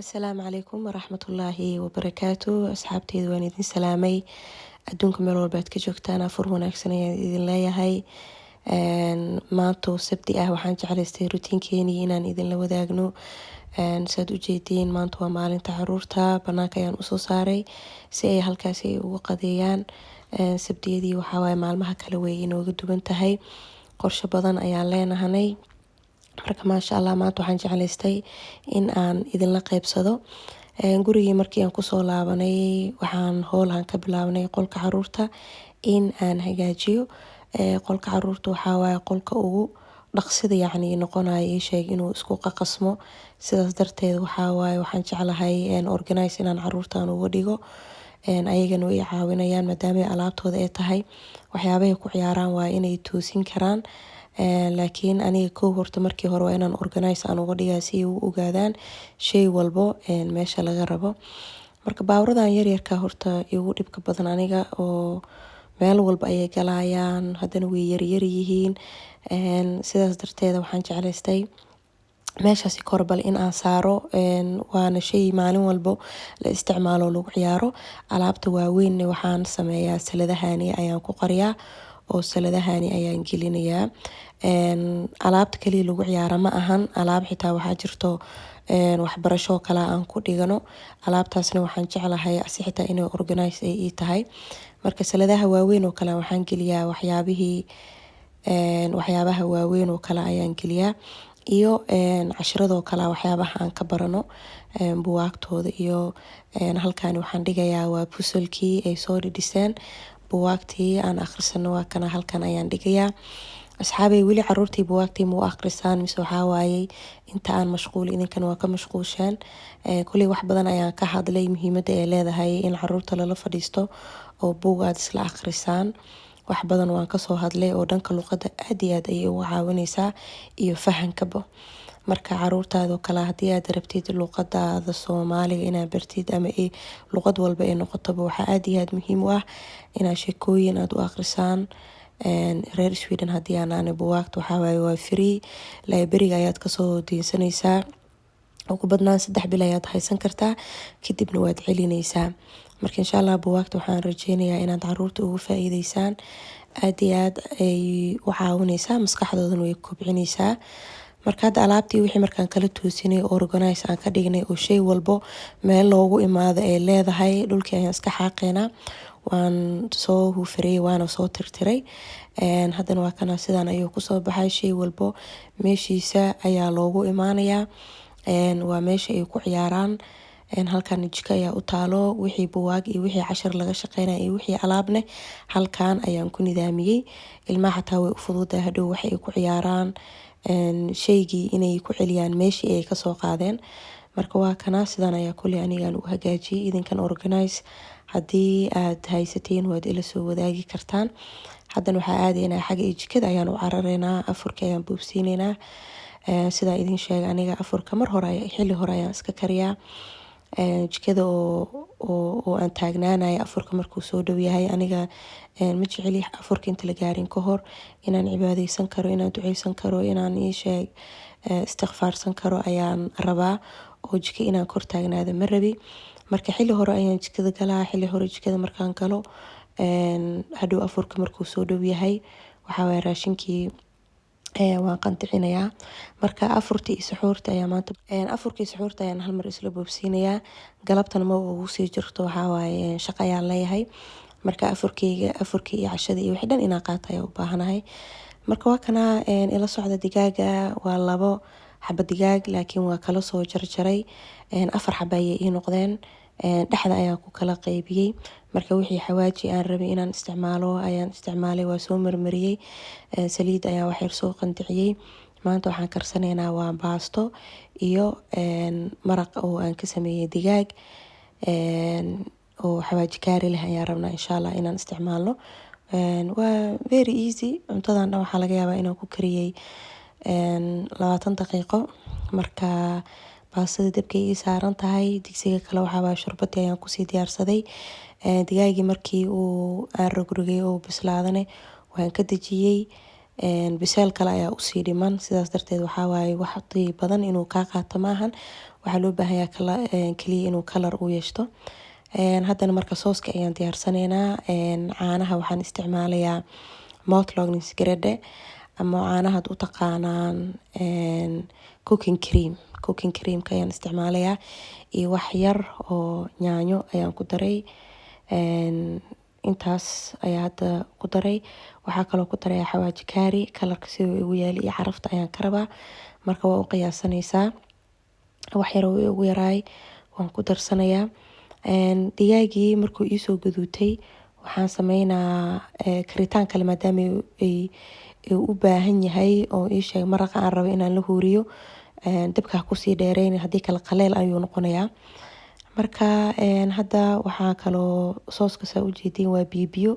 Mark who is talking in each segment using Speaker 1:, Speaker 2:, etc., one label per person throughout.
Speaker 1: Asalaamu calaykum waraxmatullaahi wabarakaatu. Asxaabteyda, waan idin salaamay. Adduunka meel walba aad ka joogtaan, afur wanaagsan ayaan idin leeyahay. Maanta oo Sabti ah, waxaan jeclaystay routine-keenii inaan idinla wadaagno. Saad ujeediin, maanta waa maalinta caruurta. Banaanka ayaan usoo saaray si ay halkaasi ay uga qadeeyaan. Sabtiyadii waxawaaye maalmaha kale way inooga duwan tahay, qorshe badan ayaan leenahanay. Marka, maasha Allah, maanta waxaan jeclaystay in aan idinla qeybsado. Gurigii markii aan kusoo laabanay, waxaan howlaan ka bilaabnay qolka caruurta in aan hagaajiyo. Qolka caruurta waxaa waaye qolka ugu dhaqsida, yacni, noqonayo ii sheeg inuu isku qaqasmo. Sidaas darteed waxaa waaye waxaan jeclahay organize inaan caruurtan uga dhigo. Ayagana way i caawinayaan, maadaama alaabtooda ay tahay, waxyaabahay ku ciyaaraan waa inay toosin karaan. Laakiin aniga kow horta markii hore waa inaan organize aan uga dhigaa, si ay u ogaadaan shay walbo meesha laga rabo. Marka baawuradan yaryarka horta igu dhibka badan aniga, oo meel walba ayay galayaan, haddana way yaryar yihiin. Sidaas darteeda waxaan jeclaystay meeshaasi korbal in aan saaro, waana shay maalin walbo la isticmaalo, lagu ciyaaro. Alaabta waaweynna waxaan sameeyaa, saladahani ayaan ku qariyaa oo saladahani ayaan gelinayaa. Alaabta kaliya lagu ciyaara ma ahan, alaab xitaa waxaa jirto waxbarasho kale aan ku dhigano. Alaabtaasna waxaan jeclahay asi xitaa inay organize ay ii tahay. Marka saladaha waaweyn oo kale waxaan geliyaa waxyaabihii, waxyaabaha waaweyn oo kale ayaan geliyaa, iyo cashiradoo kale, waxyaabaha aan ka barano, buwaagtooda. Iyo halkan waxaan dhigayaa waa puzzle-kii ay soo dhidhiseen, buwaagtii aan akhrisano waa kana, halkan ayaan dhigayaa. Asxaabay, weli caruurtii buwaagtii ma u akhrisaan, mise waxaa waayey inta aan mashquul, idinkan waa ka mashquusheen? Kuley wax badan ayaan ka hadlay muhiimada ay leedahay in caruurta lala fadhiisto oo buug aad isla akhrisaan. Wax badan waan kasoo hadlay oo dhanka luqada aad iyo aad ayay uga caawineysaa iyo fahankaba. Marka caruurtaada oo kale, haddii aad rabtid luqadaada Soomaaliga inaad bartid ama luqad walba ay noqotaba, waxaa aad iyo aad muhiim u ah inaad sheekooyin aad u akhrisaan. Reer Sweden haddii aan nahay, buwaagta waxaa waaye waa free, library-ga ayaad kasoo deynsanaysaa. Ugu badnaan 3 bil ayaad haysan kartaa, kadibna waad celineysaa. Marka, insha Allah, buwaagta waxaan rajeynayaa inaad caruurta ugu faa-iideysaan. Aad iyo aad ay u caawineysaa, maskaxdoodana way kobcineysaa. Marka hadda alaabtii wixii markaan kala toosinay, organize aan ka dhignay, oo shay walbo meel loogu imaado ay leedahay, dhulkii ayaan iska xaaqeynaa. Waan soo huufariyey, waana soo tirtiray. Haddana waa kana, sidaan ayuu kusoo baxay. Shay walbo meeshiisa ayaa loogu imaanayaa, waa meesha ay ku ciyaaraan. Halkan jiko ayaa u taalo, wixii buwaag iyo wixii cashar laga shaqeynaya iyo wixii alaabne halkan ayaan ku nidaamiyey. Ilmaha xataa way u fududahay hadhow waxay ay ku ciyaaraan shaygii inay ku celiyaan meeshii ay kasoo qaadeen. Marka waa kana, sidaan ayaa kuley anigaan u hagaajiyey. Idinkan organize haddii aad haysatiin, waad ila soo wadaagi kartaan. Haddana waxaa aadaynaa xagga iyo jikada ayaan u carareynaa, afurka ayaan buubsiineynaa. Sidaa idin sheegay, aniga afurka mar hore, xilli hore ayaan iska kariyaa. Jikada oo aan taagnaanaya afurka markuu soo dhow yahay, aniga ma jeceli afurka inta la gaarin ka hor. Inaan cibaadeysan karo, inaan duceysan karo, inaan iisheeg istikfaarsan karo ayaan rabaa, oo jiko inaan kor taagnaado ma rabi. Marka xilli hore ayaan jikada galaa. Xilli hore jikada markaan galo, hadhow afurka markuu soo dhow yahay, waxaa waye raashinkii waan qandicinayaa. Marka afurtii iyo suxuurta ayaa maanta, afurkii suxuurta ayaan hal mar isla boobsiinayaa. Galabtana ma ugu sii jirto, waxaa waaye shaqo ayaan leeyahay. Marka afurkeyga, afurkii iyo cashada iyo wixii dhan inaan qaato ayaan u baahanahay. Marka waa kana, ila socda. Digaaga waa labo xaba digaag, laakiin waa kala soo jarjaray, afar xaba ayay ii noqdeen. Dhexda ayaan ku kala qaybiyey. Marka wixii xawaaji aan rabay inaan isticmaalo ayaan isticmaalay, waa soo marmariyey, saliid ayaan waxyar soo qandiciyey. Maanta waxaan karsanaynaa waa baasto iyo maraq oo aan ka sameeyey digaag oo xawaaji kaari leh ayaan rabnaa, insha Allah, inaan isticmaalno. Waa very easy. Cuntadan dhan waxaa laga yaabaa inaan ku kariyey 20 daqiiqo. Marka baastada dabkay ii saaran tahay. Digsiga kale waxaa waaye shurbadii ayaan kusii diyaarsaday. Digaagii markii uu aan rogrogay oo bislaadane, waan ka dejiyey. Biseel kale ayaa usii dhiman, sidaas darteed waxaa waaye waqti badan inuu kaa qaato maahan. Waxaa loo baahan yahay kaliya inuu color u yeeshto. Haddana marka sauce-ka ayaan diyaarsanaynaa. Caanaha waxaan isticmaalayaa matlagningsgrädde ama caanahaad u taqaanaan cooking cream. Cooking creamka ayaan isticmaalayaa iyo wax yar oo yaanyo ayaan ku daray. Intaas ayaa hadda ku daray. Waxaa kaloo ku darayaa xawaaji kaari, color-ka siduu igu yaali iyo carafta ayaan ka rabaa. Marka waa u qiyaasanaysaa, wax yar oo igu yaraay waan ku darsanayaa. Digaagii markuu iisoo gaduutay, waxaan sameynaa karitaan kale, maadaama ay u baahan yahay oo ii sheeg maraqa aan rabo inaan la huuriyo. Dabka ha kusii dheereyn, haddii kale qaleel ayuu noqonayaa. Marka hadda waxaa kaloo sauce-ka, saa ujeediin, waa biyo biyo.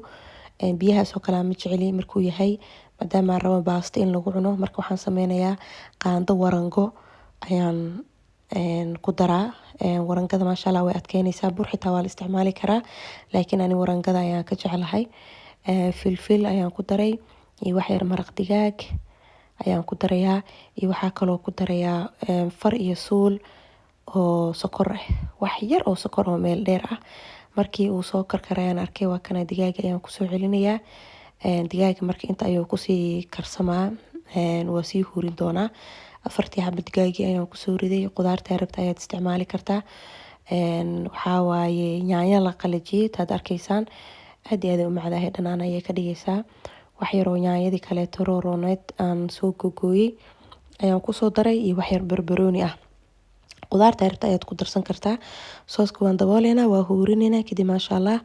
Speaker 1: Biyahaas oo kale ma jeceli markuu yahay, maadaama aan rabo baasto in lagu cuno. Marka waxaan sameynayaa qaando warango ayaan ku daraa. Warangada, maasha Allah, way adkeyneysaa. Bur xitaa waa la isticmaali karaa, laakiin ani warangada ayaan ka jeclahay. Filfil ayaan ku daray iyo wax yar maraq digaag ayaan ku darayaa, iyo waxaa kaloo ku darayaa far iyo suul oo sokor ah, wax yar oo sokor oo meel dheer ah. Markii uu soo karkarayaan arkay, waa kana, digaaga ayaan kusoo celinayaa. Digaaga marka inta ayuu kusii karsamaa, waa sii hurin doonaa. Afartii xabo digaagii ayaan kusoo riday. Qudaarta rabta ayaad isticmaali kartaa. Waxaa waaye yaanyo la qalajiyey taad arkaysaan, aad iyo aad ay u macdahay, dhanaan ayay ka dhigaysaa. Wax yar oo yaanyadii kaleeto roorooneed aan soo gogooyey ayaan kusoo daray iyo wax yar barbarooni ah. Qudaarta rabta ayaad ku darsan kartaa. Sauce-ka waan dabooleynaa, waa huurineynaa, kadib, maasha Allah,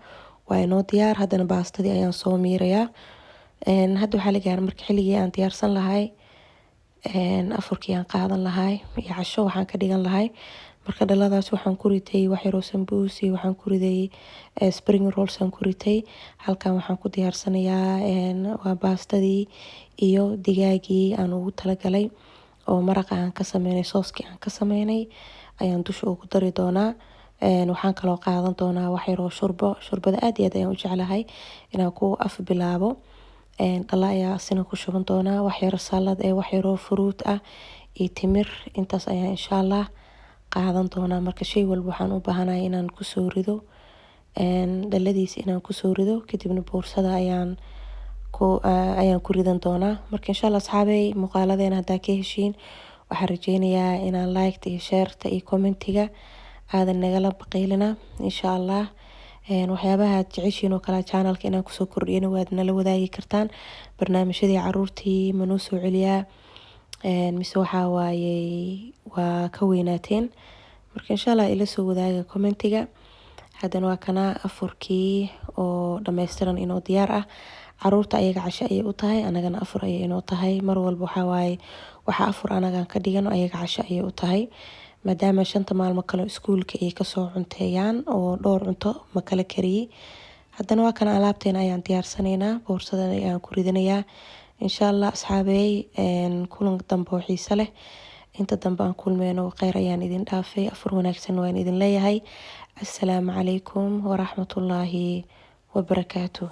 Speaker 1: waa inoo diyaar. Haddana baastadii ayaan soo miirayaa. Hadda waxaa la gaaray marka xilligii aan diyaarsan lahay afurkii aan qaadan lahay iyo casho waxaan ka dhigan lahay. Marka dhaladaas waxaan ku ritay wax yaroo sambuus iyo waxaan ku riday spring rolls aan ku ritay. Halkan waxaan ku diyaarsanayaa waa baastadii iyo digaagii aan ugu talagalay oo maraqa aan ka sameynay, sauce-kii aan ka sameynay ayaan dusha ugu dari doonaa. Waxaan kaloo qaadan doonaa wax yaroo shurbo. Shurbada aad iyo aad ayaan u jeclahay inaan ku af bilaabo. Dhala ayaa asina ku shuban doonaa, wax yar salad ee, wax yaroo fruit ah iyo timir. Intaas ayaan, insha Allah, qaadan doonaa. Marka shay walba waxaan u baahanahay inaan kusoo rido dhaladiisa, inaan kusoo rido, kadibna boorsada ayaan ku ridan doonaa. Marka, insha Allah, asxaabey, muuqaaladeena haddaa ka heshiin, waxaan rajeynayaa inaan like iyo share-ta iyo comment-iga aadan nagala baqiilina, insha Allah. Waxyaabaha aad jeceshiin oo kale channelka inaan kusoo kordhiyana waad nala wadaagi kartaan. Barnaamijyadii caruurtii ma noo soo celiyaa mise waxaa waaye waa ka weynaateen? Marka, insha Allah, ila soo wadaaga comment-iga. Haddana waa kana afurkii oo dhameystiran inoo diyaar ah. Caruurta ayaga casho ayay u tahay, anagana afur ayay inoo tahay. Mar walba waxaa waaye waxa afur anagaan ka dhigano, ayaga casho ayay u tahay, maadaama 5ta maalmo kale iskuulka ay kasoo cunteeyaan oo dhowr cunto ma kala kariyey. Haddana waa kana, alaabteena ayaan diyaarsanaynaa, boorsadan ayaan ku ridanayaa, insha Allah. Asxaabey, kulan dambe oo xiise leh inta dambe aan kulmeyno, kheyr ayaan idin dhaafay. Afur wanaagsan waan idin leeyahay. Assalaamu calaykum waraxmatullaahi wabarakaatu.